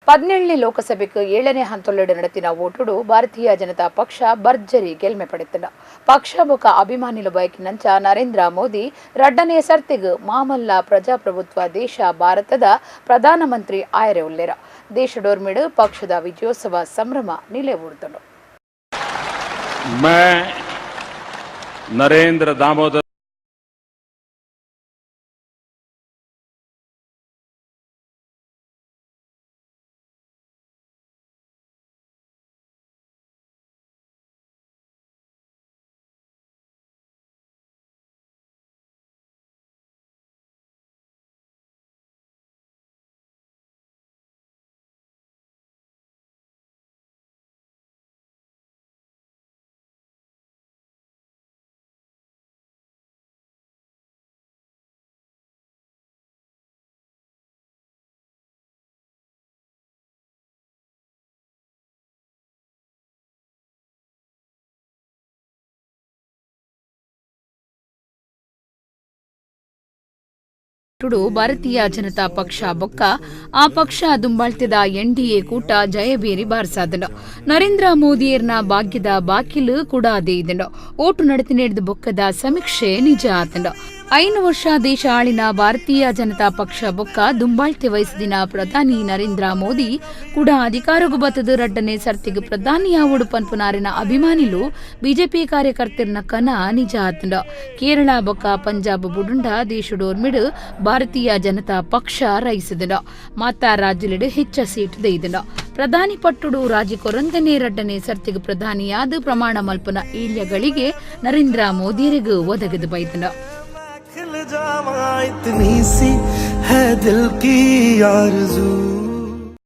17ನೇ ಲೋಕಸಭೆಗೆ 7ನೇ ಹಂತೊಲೆಡ್ ನಡತಿನ ಓಟುಡು ಭಾರತೀಯ ಜನತಾ ಪಕ್ಷ ಭರ್ಜರಿ ಗೆಲ್ಮೆ ಪಡೆತಂಡ. ಪಕ್ಷ ಬೊಕ ಅಭಿಮಾನಿಲು ಬಯಕಿನಂಚ ನರೇಂದ್ರ ಮೋದಿ ರಡ್ಡನೇ ಸರ್ತಿಗ್ ಮಾಮಲ್ಲ ಪ್ರಜಾಪ್ರಭುತ್ವ ದೇಶ ಭಾರತದ ಪ್ರಧಾನಮಂತ್ರಿ ಆಯರೆ ಉಲ್ಲೇರ. ದೇಶಡೋರ್ಮಿಡು ಪಕ್ಷದ ವಿಜಯೋತ್ಸವ ಸಂಭ್ರಮ ನಿಲೆ ಊರ್ದುಂಡು. मैं नरेंद्र दामोदर ಟುಡು ಭಾರತೀಯ ಜನತಾ ಪಕ್ಷ ಬೊಕ್ಕ ಆ ಪಕ್ಷ ದುಂಬಾಳ್ತಿದ ಎನ್ಡಿಎ ಕೂಟ ಜಯಬೇರಿ ಬಾರಿಸಾದಂಡು. ನರೇಂದ್ರ ಮೋದಿಯರ್ನ ಭಾಗ್ಯದ ಬಾಕಿಲು ಕೂಡ ಅದೇ ಇದಂಡು. ಓಟು ನಡತಿ ಬೊಕ್ಕದ ಸಮೀಕ್ಷೆ ನಿಜ ಆತಂಡು. 5 ವರ್ಷ ದೇಶ ಆಳಿನ ಭಾರತೀಯ ಜನತಾ ಪಕ್ಷ ಬೊಕ್ಕ ದುಂಬಾಳ್ತಿ ವಯಸ್ಸಿನ ಪ್ರಧಾನಿ ನರೇಂದ್ರ ಮೋದಿ ಕೂಡ ಅಧಿಕಾರಗು ಬತ್ತದ ರಡ್ಡನೆ ಸರ್ತಿಗೆ ಪ್ರಧಾನಿಯಾವುಡು ಪನ್ಪುನಾರಿನ ಅಭಿಮಾನಿಲು ಬಿಜೆಪಿ ಕಾರ್ಯಕರ್ತರ್ನ ಕನ ನಿಜ ಆತಂಡು. ಕೇರಳ ಬೊಕ್ಕ ಪಂಜಾಬ್ ಬುಡುಂಡ ದೇಶಡೋರ್ಮಿಡು ಭಾರತೀಯ ಜನತಾ ಪಕ್ಷ ರೈಸಿದನು. ಮಾತಾ ರಾಜ್ಯಲೆಡು ಹೆಚ್ಚ ಸೀಟ್ ದೈದನು. ಪ್ರಧಾನಿ ಪಟ್ಟುಡು ರಾಜಿಕೊರಂದನೆ ರಡ್ಡನೆ ಸರ್ತಿಗೆ ಪ್ರಧಾನಿಯಾದ ಪ್ರಮಾಣ ಮಲ್ಪನ ಈಲ್ಯಗಳಿಗೆ ನರೇಂದ್ರ ಮೋದಿಯರಿಗೂ ಒದಗದು ಬೈದನು. खिल जावा इतनी सी है दिल की आरज़ू।